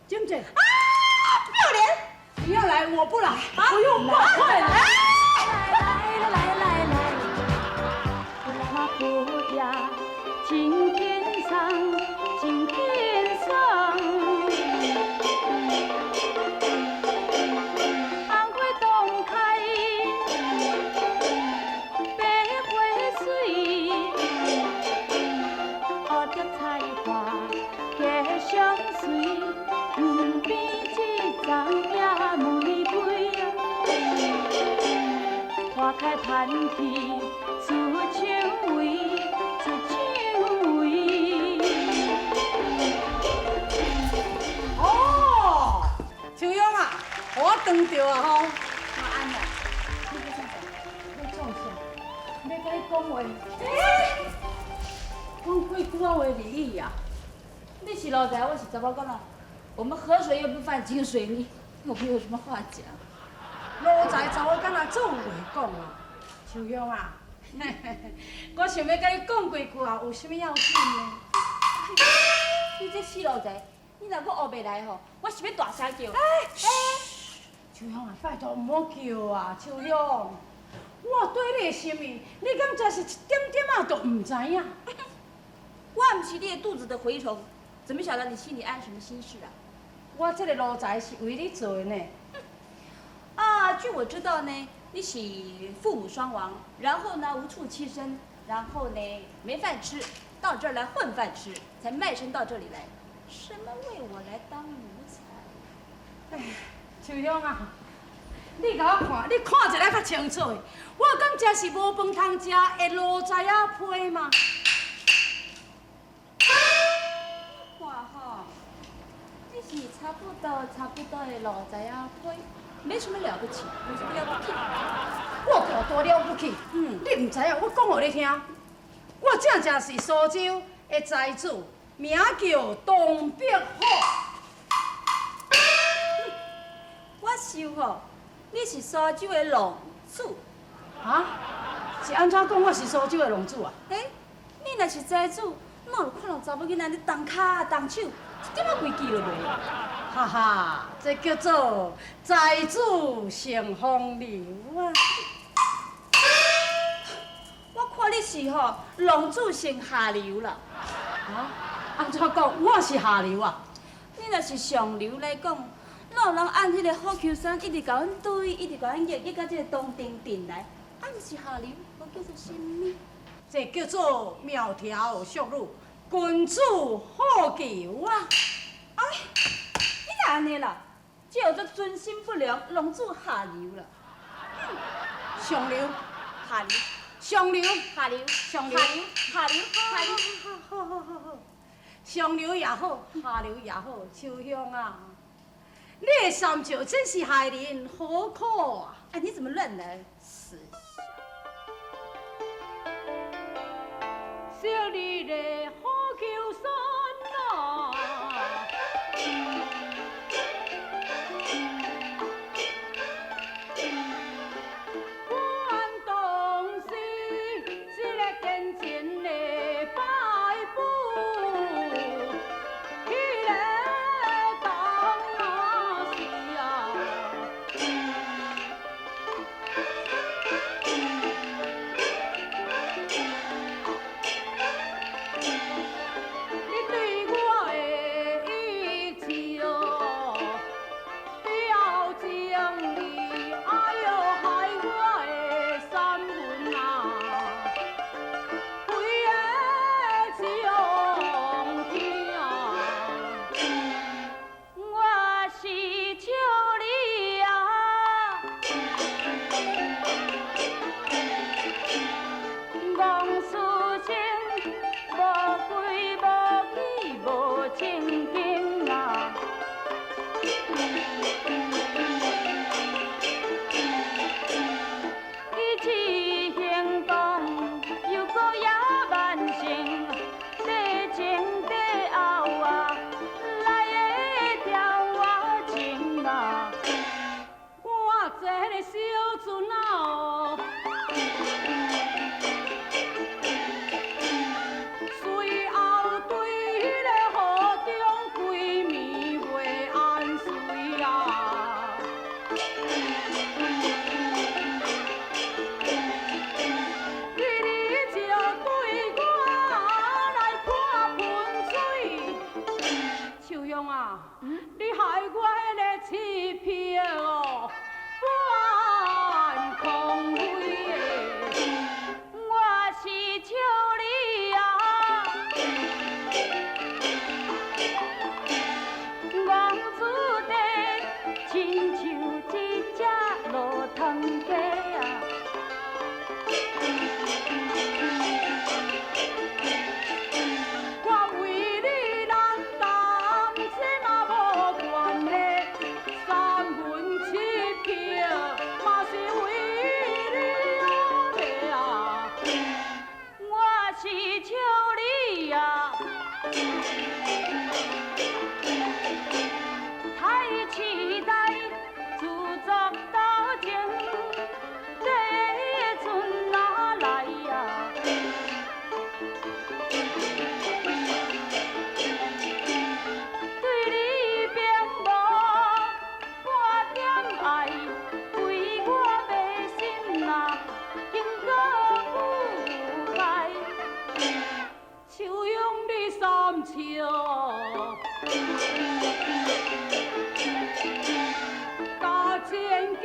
靜姐，啊，不要臉！你要來我不來，我又不會來。來來來來來，看虎呀，真天上，真天上。紅花當開，白花水，烏蝶彩花加相隨，園邊一叢野玫瑰啊，花開盤起出薔薇，出薔薇。哦，秋香啊，我當著啊吼。我按啦，你欲創啥？欲創啥？欲共你講話。講幾句仔話而已啊。你是奴才，我是查某囡仔，我們河水又不犯井水，你我們有什麼話講？奴才查某囡仔總有話講啊。秋香啊，我想欲共你講幾句啊，有啥物要緊呢？你這死奴才，你若閣烏白來吼，我是欲大聲叫。哎，秋香啊，拜託毋好叫啊，秋香，我對你的心意，你敢真是一點點仔都毋知影？我毋是你的肚子的蛔蟲，怎麼曉得你心裡安什麼心事啊？我這個奴才是為你做的呢。啊，據我知道呢，你是父母雙亡，然後呢無處棲身，然後呢沒飯吃，到這兒來混飯吃，才賣身到這裡來。什麼為我來當奴才？哎，秋香啊，你共我看，你看一下較清楚的，我敢真是無飯通食的奴才仔胚嗎？看吼，你是差不多差不多的奴才仔胚，沒什麼了不起，沒什麼了不起。我多多了不起，你毋知影，我講予你聽，我正正是蘇州的財主，名叫唐伯虎。我想吼，你是蘇州的浪子。啊？是按怎講？我是蘇州的浪子啊？欸，你若是財主，哪有可能查某囡仔咧動跤動手，一點仔規矩都無？哈哈，這叫做財主乘風流啊！我看你是吼浪子成下流啦。啊？按怎講？我是下流啊？你若是上流來講，哪有人按彼個虎丘山一直共阮對，一直共阮壓，壓到這個東定鎮來？啊，毋是下流，無叫做啥物？這叫做苗條淑女，君子好逑啊！哎，你哪按呢啦？這叫做存心不良，浪子下流啦。上流，下流，上流，下流，上流，下流，下流，下流。好好好好，上流也好，下流也好，秋香啊，你的三笑真是害人何苦啊！哎，你怎麼亂來？死！惜你的虎丘山啊！阮當時這个堅情的擺布，彼个當時啊。你對我的意志哦，表情意，哎喲害我的三魂啊，規个衝天。我是笑你啊，戇事情無規無矩無正經啊。一起行動又閣野蠻性，地前地後啊，來會調我情啊。我這个小船啊，隨後對彼个河中規暝袂後。兄啊，你害我彼个七魄哦，半空飞的。我是笑你啊，戆子弟，亲像一只落汤鸡啊。我为你难担，这嘛无关系，三魂七魄嘛是为你啊！我是笑你啊，太痴呆，自作多情，假阵哪来啊？对你并无半点爱，为我迷心啊，经过不害。手用你三笑，加千金，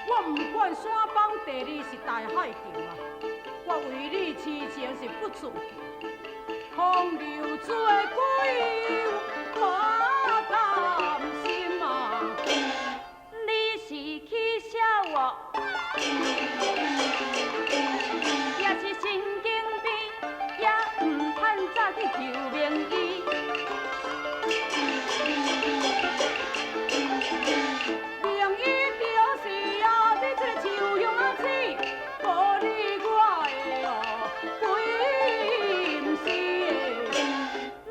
我不管山崩地裂是大海潮啊，我为你痴情是不自禁，风流做鬼我甘心啊！你是起笑我，也是神经病，也毋趁早去求名医。名医就是啊，你这个树兄仔子，无你我会哦鬼毋是的。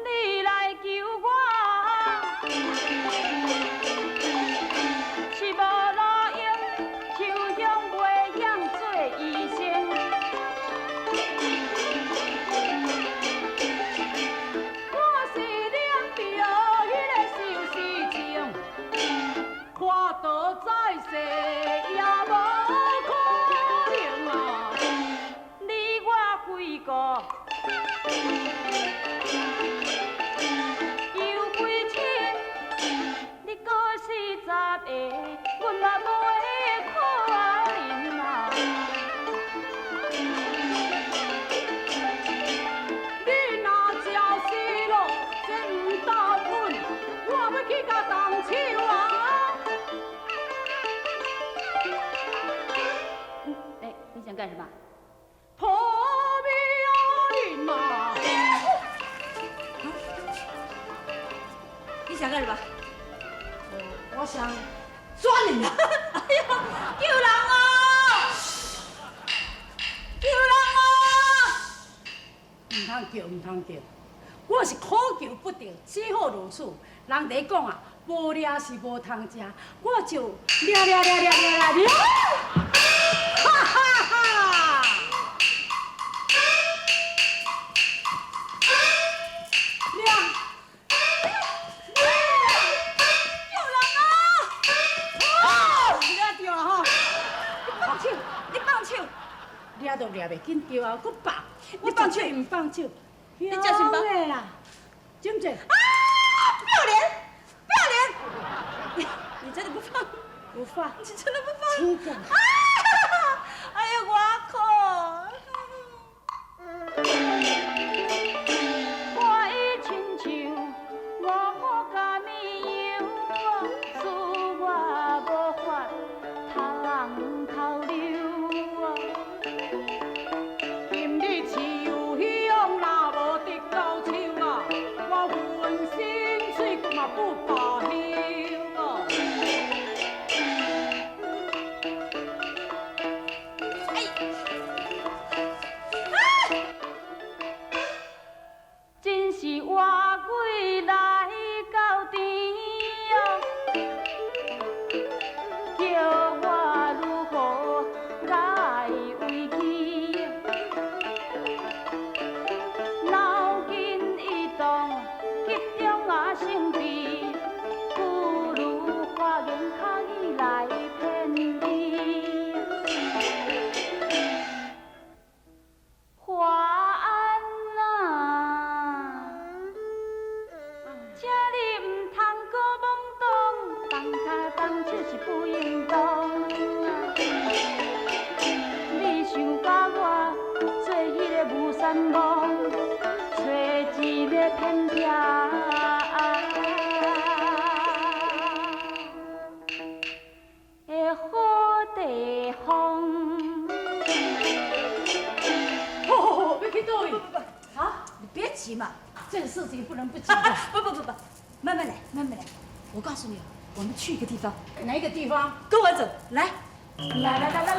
你来救我，是无路用，树兄袂晓做医生。我是念着彼个相思情，看倒在世也无可能啊！你我非故，又非亲，你阁四十个，阮嘛袂可怜啊！你若食死咯，这毋答允，我欲去共动手啊！哎，你想干什么？破命啊！你想干什么？我想抓你啊！哎呦，救人哦！救人哦！毋通叫，毋通叫，我是苦求不得，只好如此。人伫讲啊，无掠是无通食，我就掠掠掠掠掠掠，哈哈哈！掠！救人啊！掠著啊吼！你放手！你放手！掠都掠袂紧著啊，阁放，你放手我绝对毋放手。你这是乡的啦，真济。啊！不要脸！不要脸！你真的不放？不放。你真的不放？真的。啊！哎呀，我靠！我已亲像五虎甲绵羊，使我无法通偷溜。今日树兄若无得到手啊，我浑身碎骨嘛不罢休哦。哎！真是活鬼来到甜哦，叫我如何来维持？脑筋一动，急中啊生智，山望，揣一个偏僻的好地方。哦，欲去佗位？不不不，啊，你别急嘛。這事情不能不急的。不不不不，慢慢來，慢慢來。我告訴你，我們去一個地方。哪一個地方？跟我走，來。來來來來。